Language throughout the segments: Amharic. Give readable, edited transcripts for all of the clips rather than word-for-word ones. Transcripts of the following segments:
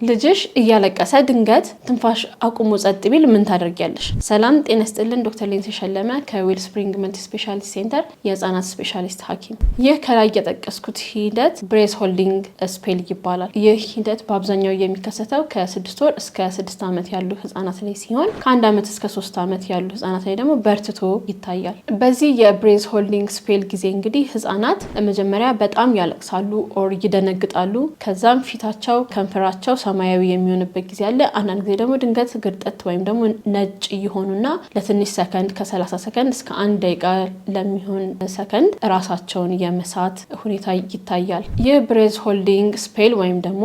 ልጅሽ እያለቀሰ ድንገት ትንፋሽ አቁሞ ጸጥ ቢል ምን ታደርጊያለሽ? ሰላም ጤና ይስጥልን። ዶክተር ሌንስ የሸለመ ከ Wellspring Multi Specialty Center የህፃናት ስፔሻሊስት ሐኪም። ይህ ከላይ የጠቀስኩት ሂደት breath holding spell ይባላል። ይህ ሂደት በአብዛኛው የሚከሰተው ከ6 ወር እስከ 6 ዓመት ያሉ ህጻናት ላይ ሲሆን ከ1 ዓመት እስከ 3 ዓመት ያሉ ህጻናት ላይ ደግሞ በርትቶ ይታያል። በዚህ የ breath holding spell ጊዜ እንግዲህ ህጻናት መጀመሪያ በጣም ያለቅሳሉ or ይደነግጣሉ። ከዛም ፊታቸው፣ ከንፈራቸው ሰማያዊ የሚሆንበት ጊዜ አለ። አንዳንድ ጊዜ ደግሞ ድንገት ግርጠት ወይም ደግሞ ነጭ ይሆኑና ለትንሽ ሰከንድ፣ ከ30 ሰከንድ እስከ 1 ደቂቃ ለሚሆን ሰከንድ ራሳቸውን የመሳት ሁኔታ ይታያል። ይህ breath holding spell ወይም ደግሞ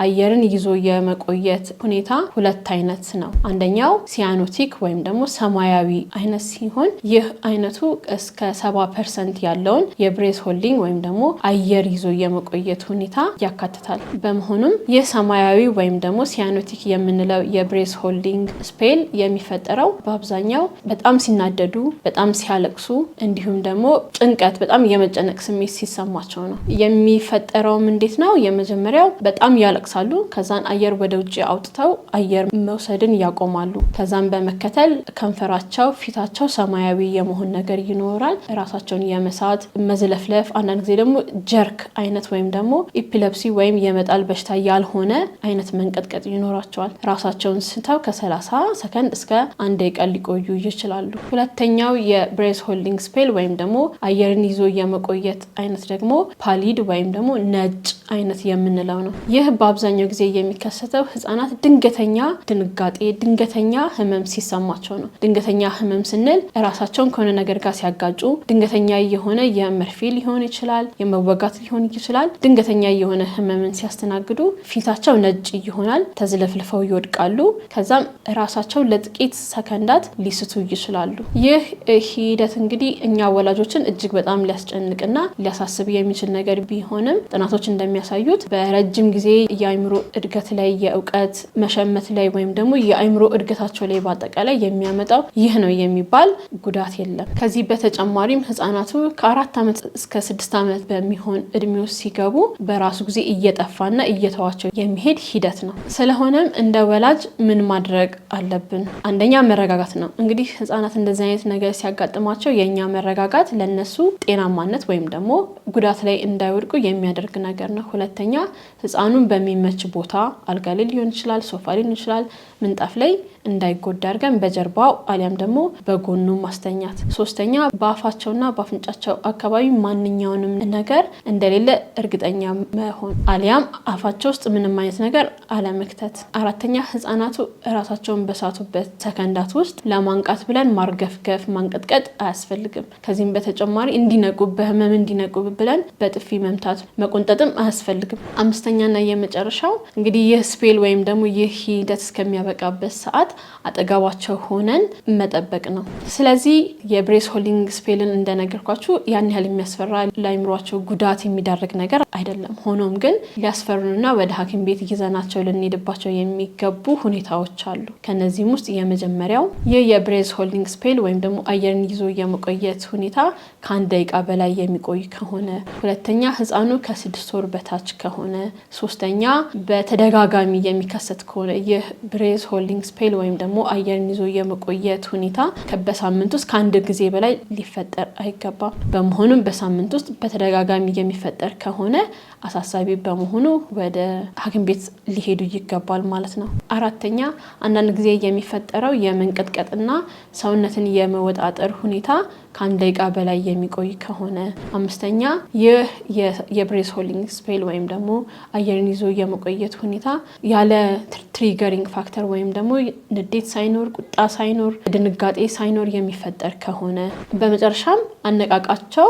አየርን ይዞ የመቆየት ሁኔታ ሁለት አይነት ነው። አንደኛው cyanotic ወይም ደግሞ ሰማያዊ አይነት ሲሆን ይህ አይነቱ እስከ 70% ያለውን የ breath holding ወይም ደግሞ አየር ይዞ የመቆየት ሁኔታ ያካትታል። በመሆኑም ይህ ሰማያዊ ወይም ደግሞ cyanotic የምንለው የ breath holding spell የሚፈጠረው በአብዛኛው በጣም ሲናደዱ፣ በጣም ሲያለቅሱ፣ እንዲሁም ደግሞ ጭንቀት፣ በጣም የመጨነቅ ስሜት ሲሰማቸው ነው። የሚፈጠረውም እንዴት ነው? የመጀመሪያው በጣም ያለቅሳሉ። ከዛን አየር ወደ ውጭ አውጥተው አየር መውሰድን ያቆማሉ። ከዛን በመከተል ከንፈራቸው፣ ፊታቸው ሰማያዊ የመሆን ነገር ይኖራል። ራሳቸውን የመሳት፣ መዝለፍለፍ፣ አንዳንድ ጊዜ ደግሞ jerk አይነት ወይም ደግሞ epilepsy ወይም የመጣል በሽታ ያልሆነ አይነት መንቀጥቀጥ ይኖራቸዋል። ራሳቸውን ስተው ከ30 ሰከንድ እስከ 1 ደቂቃ ሊቆዩ ይችላሉ። ሁለተኛው የ breath holding spell ወይም ደግሞ አየርን ይዞ የመቆየት አይነት ደግሞ pallid ወይም ደግሞ ነጭ አይነት የምንለው ነው። ይህ በአብዛኛው ጊዜ የሚከሰተው ህጻናት ድንገተኛ ድንጋጤ፣ ድንገተኛ ህመም ሲሰማቸው ነው። ድንገተኛ ህመም ስንል ራሳቸውን ከሆነ ነገር ጋር ሲያጋጩ፣ ድንገተኛ የሆነ የመርፌ ሊሆን ይችላል፣ የመወጋት ሊሆን ይችላል። ድንገተኛ የሆነ ህመምን ሲያስተናግዱ ፊታቸው ነጭ ይሆናል፣ ተዝለፍልፈው ይወድቃሉ። ከዛም ራሳቸው ለጥቂት ሰከንዳት ሊስቱ ይችላሉ። ይህ ሂደት እንግዲህ እኛ ወላጆችን እጅግ በጣም ሊያስጨንቅና ሊያሳስብ የሚችል ነገር ቢሆንም ጥናቶች እንደሚያሳዩት በረጅም ጊዜ የአእምሮ እድገት ላይ፣ የእውቀት መሸመት ላይ ወይም ደግሞ የአእምሮ እድገታቸው ላይ በአጠቃላይ የሚያመጣው ይህ ነው የሚባል ጉዳት የለም። ከዚህ በተጨማሪም ህጻናቱ ከ4 ዓመት እስከ 6 ዓመት በሚሆን እድሜ ውስጥ ሲገቡ በራሱ ጊዜ እየጠፋና እየተዋቸው የሚሄድ ሂደት ነው። ስለሆነም እንደ ወላጅ ምን ማድረግ አለብን? አንደኛ መረጋጋት ነው። እንግዲህ ህጻናት እንደዚህ አይነት ነገር ሲያጋጥማቸው የእኛ መረጋጋት ለነሱ ጤናማነት ወይም ደግሞ ጉዳት ላይ እንዳይወድቁ የሚያደርግ ነገር ነው። ሁለተኛ ህፃኑን በሚመች ቦታ፣ አልጋ ላይ ሊሆን ይችላል፣ ሶፋ ሊሆን ይችላል፣ ምንጣፍ ላይ እንዳይጎዳ አድርገን በጀርባው አሊያም ደግሞ በጎኑ ማስተኛት። ሶስተኛ በአፋቸውና በአፍንጫቸው አካባቢ ማንኛውንም ነገር እንደሌለ እርግጠኛ መሆን አሊያም አፋቸው ውስጥ ምንም አይነት ነገር አለመክተት። አራተኛ ህጻናቱ እራሳቸውን በሳቱበት ሰከንዳት ውስጥ ለማንቃት ብለን ማርገፍገፍ፣ ማንቀጥቀጥ አያስፈልግም። ከዚህም በተጨማሪ እንዲነቁ፣ በህመም እንዲነቁ ብለን በጥፊ መምታት፣ መቆንጠጥም አያስፈልግም። አምስተኛና የመጨረሻው እንግዲህ ይህ spell ወይም ደግሞ ይህ ሂደት እስከሚያበቃበት ሰዓት አጠገባቸው ሆነን መጠበቅ ነው። ስለዚህ የ breath holding spell ን እንደነገርኳችሁ ያን ያህል የሚያስፈራ፣ ለአይምሯቸው ጉዳት የሚዳርግ ነገር አይደለም። ሆኖም ግን ሊያስፈሩንና ወደ ሐኪም ቤት ይዘናቸው ልንሄድባቸው የሚገቡ ሁኔታዎች አሉ። ከነዚህም ውስጥ የመጀመሪያው ይህ የ breath holding spell ወይም ደግሞ አየርን ይዞ የመቆየት ሁኔታ ከ1 ደቂቃ በላይ የሚቆይ ከሆነ፣ ሁለተኛ ህፃኑ ከ6 ወር በታች ከሆነ፣ ሶስተኛ በተደጋጋሚ የሚከሰት ከሆነ፣ ይህ breath holding spell ወይም ደግሞ አየርን ይዞ የመቆየት ሁኔታ በሳምንት ውስጥ ከአንድ ጊዜ በላይ ሊፈጠር አይገባም። በመሆኑም በሳምንት ውስጥ በተደጋጋሚ የሚፈጠር ከሆነ አሳሳቢ በመሆኑ ወደ ሐኪም ቤት ሊሄዱ ይገባል ማለት ነው። አራተኛ አንዳንድ ጊዜ የሚፈጠረው የመንቀጥቀጥና ሰውነትን የመወጣጠር ሁኔታ ከ1 ደቂቃ በላይ የሚቆይ ከሆነ፣ አምስተኛ ይህ የ breath holding spell ወይም ደግሞ አየርን ይዞ የመቆየት ሁኔታ ያለ triggering factor ወይም ደግሞ ንዴት ሳይኖር፣ ቁጣ ሳይኖር፣ ድንጋጤ ሳይኖር የሚፈጠር ከሆነ፣ በመጨረሻም አነቃቃቸው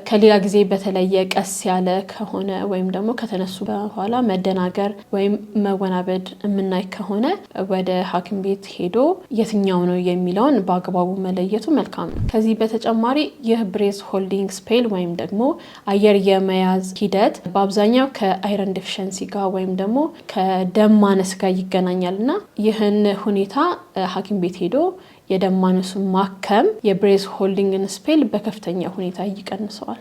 ከሌላ ጊዜ በተለየ ቀስ ያለ ከሆነ ወይም ደግሞ ከተነሱ በኋላ መደናገር ወይም መወናበድ የምናይ ከሆነ ወደ ሐኪም ቤት ሄዶ የትኛው ነው የሚለውን በአግባቡ መለየቱ መልካም ነው። ከዚህ በተጨማሪ ይህ breath holding spell ወይም ደግሞ አየር የመያዝ ሂደት በአብዛኛው ከ iron deficiency ጋር ወይም ደግሞ ከደም ማነስ ጋር ይገናኛል እና ይህን ሁኔታ ሐኪም ቤት ሄዶ የደም ማነሱን ማከም የ breath holding ን spell በከፍተኛ ሁኔታ ይቀንሰዋል።